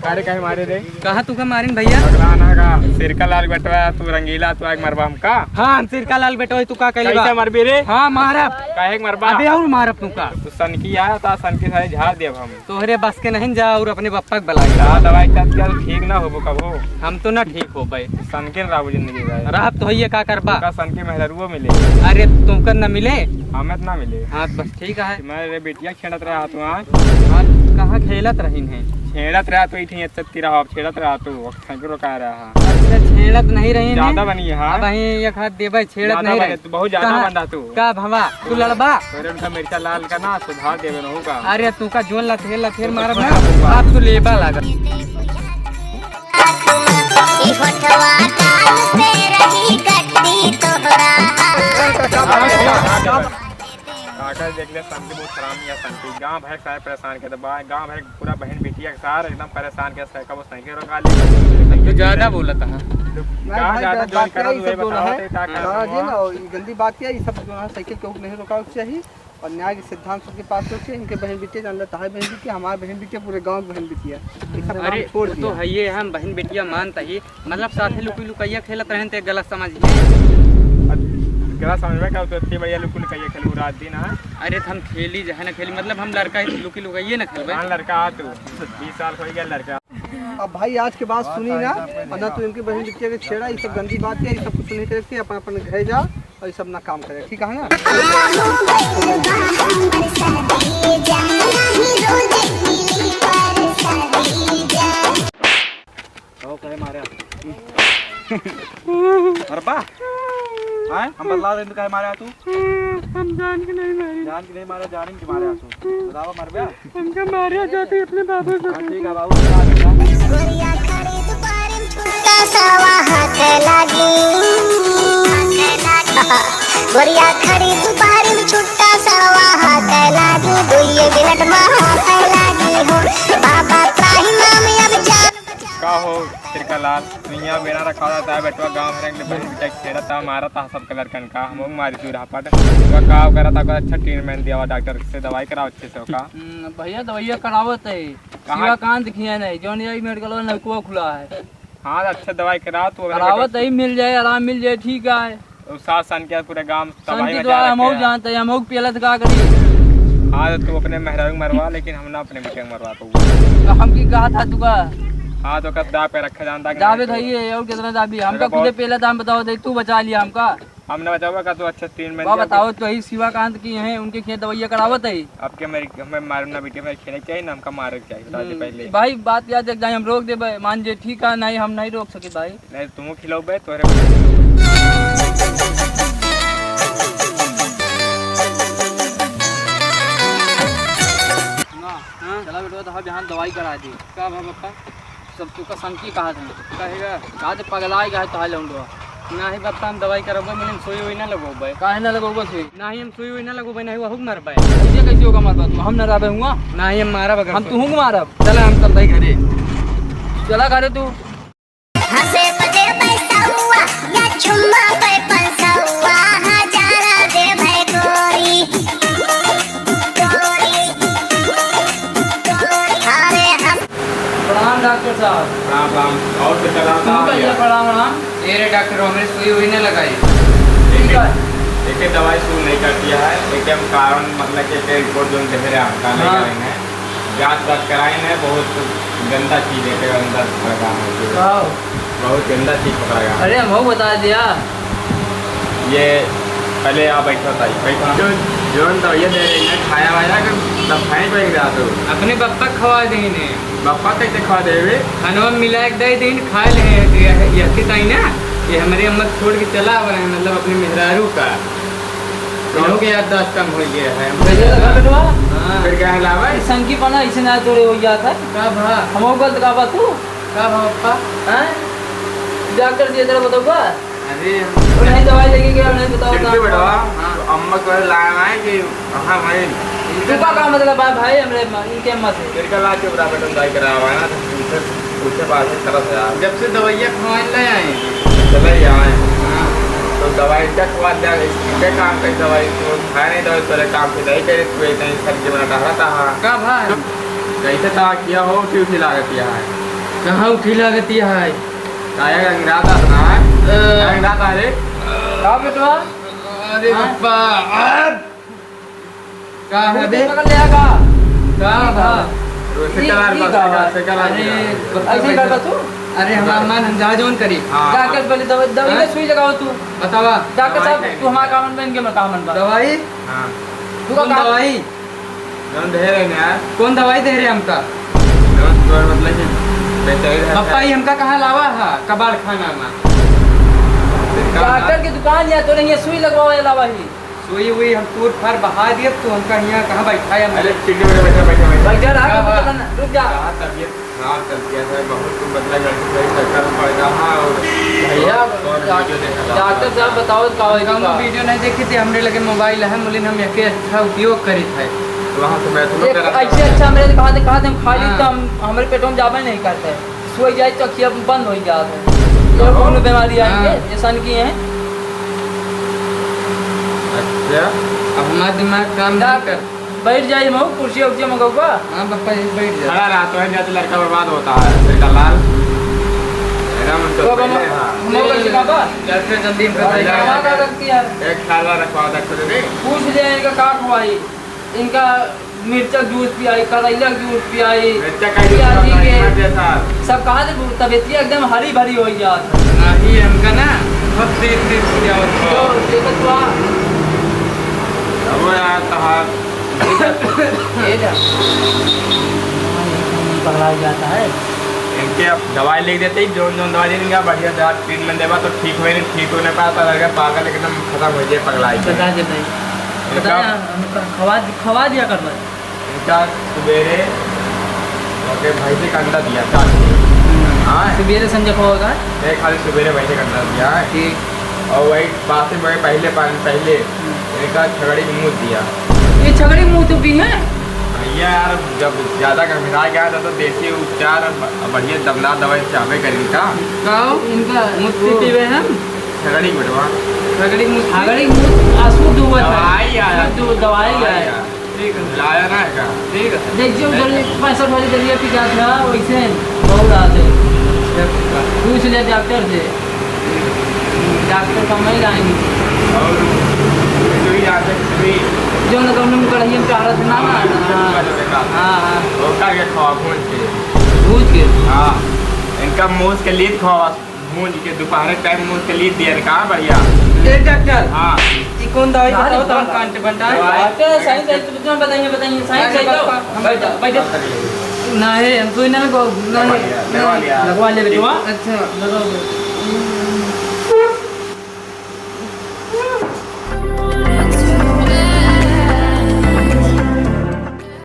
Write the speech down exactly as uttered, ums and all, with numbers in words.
अरे काहे मारे रे? कहाँ तू का मारिन भइया? पगला ना का? सिरका लाल बेटवा, तू रंगीला, तू आके मरबा हमका? हाँ, हम सिरका लाल बेटवा, तू का कहले बा? कैसे मरबे रे? हाँ, मारब। काहे के मरबा? अबे और मारब तू का? तू सनकी आया था, सनकी सारे झाड़ देब हम। तोहरे बस के नहीं जा और अपने बप्पा के बला के जा। दवाई चाट के ठीक ना होबो कबो। हम तो ना ठीक होबे। सनके रहबो जिंदगी भर। रहब तो हइये, का करबा? का सनके मेहरारुओ मिले? अरे तुमका ना मिले? हमें तो ना मिले। हाँ, बस ठीक है। मैं रे बिटिया खेलत रहा तू, हाँ? हाँ, कहाँ खेलत रहिन है? छेड़त रहा तू, इठे इज्जत की रहा, अब छेड़त रहा तू, अब सनके रोका रहा। अच्छा, छेड़त नहीं रहिन है? ज्यादा बनी है, हाँ? अब अहीं एक हाथ देबे, छेड़त ज्यादा नहीं बने, रहिन। तू बहुत ज्यादा कहाँ? बन रहा तू। का भवा? तू लड़बा? तोरे उनका मिर्चा लाल का ना सुधार देवे रहू का। अरे तू का जोन लथेर लथेर मारब ना, आप तो लेबा लागल। ई होठवा कान पे रही गड्डी तोहरा। काका देख ले, सनके बहुत हरामी है, सनके गाँव भर सारे परेशान कर देबा, गाँव भर पूरा बहन बिटिया के सार एकदम परेशान के, सनके रोका ले। तू ज्यादा बोलत है। का भाई, ज्यादा गलत जोन बात क्या करत है, ये हुए सब जो बताओ है, तो का करत हाँ जी हुआ? ना, ये गंदी बात क्या है, ये सब जो है साइकिल केहू नहीं रोकावे के चाहिए। और न्याय के सिद्धांत सबके पास होके इनके बहन बिटिया जान लेता है, बहन बिटिया, हमारे बहन बिटिया, पूरे गांव के बहन बिटिया, ये सब काम अरे छोड़ वो तो दिया। है, ये हम बहन बिटिया मानता ही, मतलब साथे लुकी लुकैया खेलत रहन ते गलत समझ लिए। अब गलत समझ में क्या होता है, इतनी बढ़िया लुकी लुकैया खेलू रात दिन, हाँ? अरे तो हम खेली चाहे ना खेली, मतलब हम लड़का ही लुकी लुकैया ना खेलबे। हाँ, लड़का आ तू, बीस साल हो गया लड़का। अब भाई आज के बाद सुनी ना, और ना तू इनके बहन बिटिया के छेड़ा, ये सब गंदी बात है, ये सब कुछ नहीं करे, अपन अपन घर जा और ये सब ना काम करे, ठीक है ना? तो कहे मारे। अरे बा, हैं? हम बतला दें तो कहे मारे तू? हम जान के नहीं मारी। जान के नहीं मारे, जान के मारे तू। बतावा मरबे? हमका मारे जाते अपने बाबू से। हाँ, ठीक है बाबू, बता देगा। गोरिया खड़ी दुपहरी में छुट्टा सवा हाथ लागी। गोरिया खड़ी दुपहरी में छुट्टा सवा हाथ लागी। दुइये मिनट में हाथ लागी हो। बाबा त्राही नाम अब जान बचा। का हो, सिरका लाल, दुनिया बेड़ा रखा रहता है, बेटवा गाँव भर के बहन बिटिया खेलता, मारता सबके लड़कन का, हम लोग मारी दूर हापट। तो का करा था, कोई अच्छा ट्रीटमेंट दिया हुआ डॉक्टर से, दवाई कराओ अच्छे से का। हम्म, भैया दवाइया करावत है। कहाँ? शिवाकांत खिया नहीं, जौन यही मेडिकल वाला नलकुआ खुला है। हाँ, अच्छा दवाई करा तू, अगर करावत है, मिल जाए, आराम मिल जाए, ठीक है। तो सास सन के पूरे गांव तबाही संगीत मचा वाला हम रखे हैं। जानते हैं, हम पियला तो का करी? हाँ, तो तू अपने मेहरारू मरवा, लेकिन हम ना अपने बिटिया के मरवा पाऊंगा। तो हम की कहा था तू का? हाँ, तो कब दाब पे रखा जानता कि दाबे नहीं तो। ये और कितना दाबी? हमका अगर खुदे बहुत पहले दाम बताओ दे, तू बचा लिया हमका। हम ना बचावा का, तो अच्छा तीन महीने वाह, बताओ तो ही शिवाकांत की हैं, उनके खेत दवाइया करावत है। आपके मेरी, हमें मालूम ना बेटी, हमें खेले चाहिए ना, हमका मारे चाहिए, बता दे हम्म, पहले। भाई बात याद एक जाए हम रोक देबे, मान जे ठीक है, नहीं हम नहीं रोक सके भाई। नहीं, तुम खिलौबे, तोहरे बच्चे खिलौबे। सुना, हाँ? चला बेटवा, तो हम यहाँ दवाई करा दी। का भा पप्पा? सब तू का संकी कहा था? कहेगा? कहा थे पगला ही गया तो हाल लौंडवा। नाही पप्पा, हम दवाई करबे, मिले सुई हुई ना लगोबे। काहे ना लगोबे सुई? नाही हम सुई हुई ना लगोबे, नाही वहुक मरबे। ऐसे कैसे होगा मरबा तू? हम ना रहबे हुआ? नाही हम मारब अगर हम सुई। तुहूँ मारब। चला हम चलते ही घरे। चला घरे तू। हंसे पदे पैसौआ या चुम्मा पे पंसौआ, हजारा देबे गोरी, गोरी, गोरी। अरे हम प्रणाम डॉक्टर साहब। प्रणाम, प्रणाम। और तो चला था भैया, भैया। प्रणाम, प्रणाम। ए रे डॉक्टर, हमरे सुई हुई ना लगाई। ठीक है। एक दवाई शुरू नहीं करती है, एक हम कारण मतलब कि एक रिपोर्ट जो देखे रहे, हम का नहीं हाँ। करेंगे। जांच वाच कराए ना, बहुत गंदा चीज है, अंदर लगा है जो। वाओ। बहुत गंदा चीज पकड़ा गया। अरे, हम बता दिया। ये पहले आप बैठो ताई, बैठो। जो, जोन दवाइयाँ दे रहे हैं, खाया वाया के सब खाए पे जा तो। अपने बप्पा खवा दे इन्हें। बप्पा कैसे खवा देवे? खानवा में मिला के दे दे, खा ले। ये, ये अच्छी ताई ना, ये हमारे अम्मा छोड़ के चला आवा है, मतलब अपने मेहरारू का। दोनों के याददाश्त कम हो गया है। कैसे लगा बेटवा? हाँ। फिर क्या हिलावा है? संकी पना इसे ना तोड़े हो गया था। का भा? हम गलत का बा तू? का भा पप्पा? हैं? डॉक्टर जी इधर बताओ का? अरे, तो नहीं दवाई लेके गया, नहीं बताओ चिंटू ना। बेटवा, हाँ। तो अम्मा को लाया है कि हाँ भाई। तू का, का मतलब है भाई, हमरे अम्मा, इनके अम्मा से? तेरे का लाज के बराबर तो दवाई करावा है ना, तो पूछे, पूछे पास से तरस यार। जब से दवाइयाँ खवाए ले आए। चले ही आए। हाँ। तो दवाई क्या खवा दिया, इसके काम का दवाई, तो खाए नहीं दवाई, तेरे काम से नहीं करे, तू इतने सब्जी बना टहरा था, हाँ। का भाई? कैसे था, किया हो, क्यों खिला के पिया है? कहाँ उठी लागती है? काया गंगराता अपना है? अ, गंगराता रे। का बेटवा? अरे हाँ? पप्पा, आ! का है भूत बे? पकड़ ले आगा। का बा? वो सेकल आर ई, ई बा, का सेकल, बा? सेकल आर अरे, बा। बच्चा ऐसे ही बैठा। कर बा तू? अरे, हम हाँ। अम्मा हम जा जौन करी। हाँ, जाके हाँ। पहले दवा, दवाई हाँ? सुई लगावा तू। बतावा। डॉक्टर दवाई साहब, खाई तू हमारा नहीं। काम बन के मैं काम बन बा। दवाई? हाँ। तू का कौन काम? दवाई? जौन दे रहे हैं यार। कौन दवाई दे रहे हमका? जौन तोर मतलब कि बेचैन है। पप्पा, ई हमका कहाँ लावा है? कबाड़ खाना में। फिर का डॉक्टर की दुकान या तो नहीं है, सुई लगवावे लावा ही। सुई उई हम तूर फार बहा दिए, तू हमका हियाँ कहाँ बैठाया? अरे, ठीक है, बैठा, बैठा, बैठा। बैठा रहा, हाँ, रुक हाँ। जा, रुक जा। कहाँ तबीयत खराब चलती है सर, बहुत तुम बदला जल्दी से चक्कर में पड़ रहा है और भैया, बहुत, बहुत डॉक-, वीडियो देखा था। डॉक्टर साहब बताओ, का होई हमका बा? वीडियो नहीं देखी थी, हमरे लगे मोबाइल है, मुलिन हम एके अच्छा उपयोग करी थे। वहाँ से मैं सुनो एक करा था। ऐसे अच्छा हमरे कहा थे, कहा थे हम खा ली हाँ। तो हम, हमरे पेटों में जाबे नहीं करते। सोई जाए तो अखिया बंद हो जात है। ये कहो। कौनो बीमारी आई हाँ। है, ऐसा नहीं की है। अच्छा। अब हमारा दिमाग काम जा, नहीं कर। बैठ जाइए मऊ, कुर्सी उर्सी मंगौबा। हाँ पापा, यही बैठ जा। खड़ा रहा तो है, जाते लड़का बर्बाद होता है, बेटा लाल। एकदम तो तो अब हम, पहले, हाँ। हम लोग का बाबा। डॉक्टर जल्दी हमको बैठ जा। दवाई का रखती है। एक साल रखवा दे खुद ने। पूछ ले इनका का खुआई। इनका मिर्चा जूस पियाई, करैला जूस पियाई, मिर्चा का जूस पियाजी पियाई, के, हाँ, जैसा। सब कहा थे, तबीयत एकदम हरी भरी हो जात है। नहीं, हमका ना, बहुत तेज तेज पियावत तो बा। देखत बा। अब यार, तहार ये जा। पगला जाता है। इनके अब दवाई लिख देते ही, जौन जौन दवाई देंगे, बढ़िया दवा ट्रीटमेंट देबा तो ठीक होए, नहीं ठीक होने पाए तो लड़का पागल एकदम खत्म हो जाए, पगला जाए। बता देते हैं। इनका बता, हम खवा, खवा दिया कर बस। इनका सुबेरे ओके भाई से कंडा दिया, चार बजे। हाँ। सुबेरे संजय को होगा? नहीं, खाली सुबेरे भाई से कंडा दिया है। ठीक। और वही बात है, मैं पहले पानी, पहले हम्म। इनका छगड़ी में मुँह दिया। ये छगड़ी मुँह तो पी है? भैया यार, जब ज्यादा गंभीरा गया था तो देसी उपचार ब-, बढ़िया दमदार दवाई चाहबे करी का। का हो? इनका मुँह पीवे हम? छगड़ी बेटवा। छगड़ी मुँह पी- छगड़ी मुँह अशुद्ध हुआ था। दवाई यार। शुद्ध दवाई दवाई है। यार। ठीक है। लाया ना है का? ठीक है। देख जो जल्दी पैंसठ वाली दलिया पी जात है, वैसे बहुत आते हैं। पूछ ले डॉक्टर से। डॉक्टर का मैं लाएंगे। और जो ही आते हैं, जो ही जो ना कौनो में कढ़ाई में चाह रहा था ना, हाँ, ना, हाँ, हाँ। हाँ, हाँ। वो का के खावा भूज के। भूज के? हाँ। इनका मूस के लीद खावा। भूंज के दोपहर टाइम मूस के लीद दिया, कहाँ बढ़िया? ए डॉक्टर, हाँ। ई कौन दवाई बताओ तो हम कान के बंटा है? दवाई। डॉक्टर, साइंस है, तो तुम बताइए, बताइए, साइंस है तो? बैठो, बैठो। नहीं, हम सुई ना लगो, नहीं, लगवा लिया, लगवा लिया। लगवा ले बेटवा। अच्छा, लगाओ।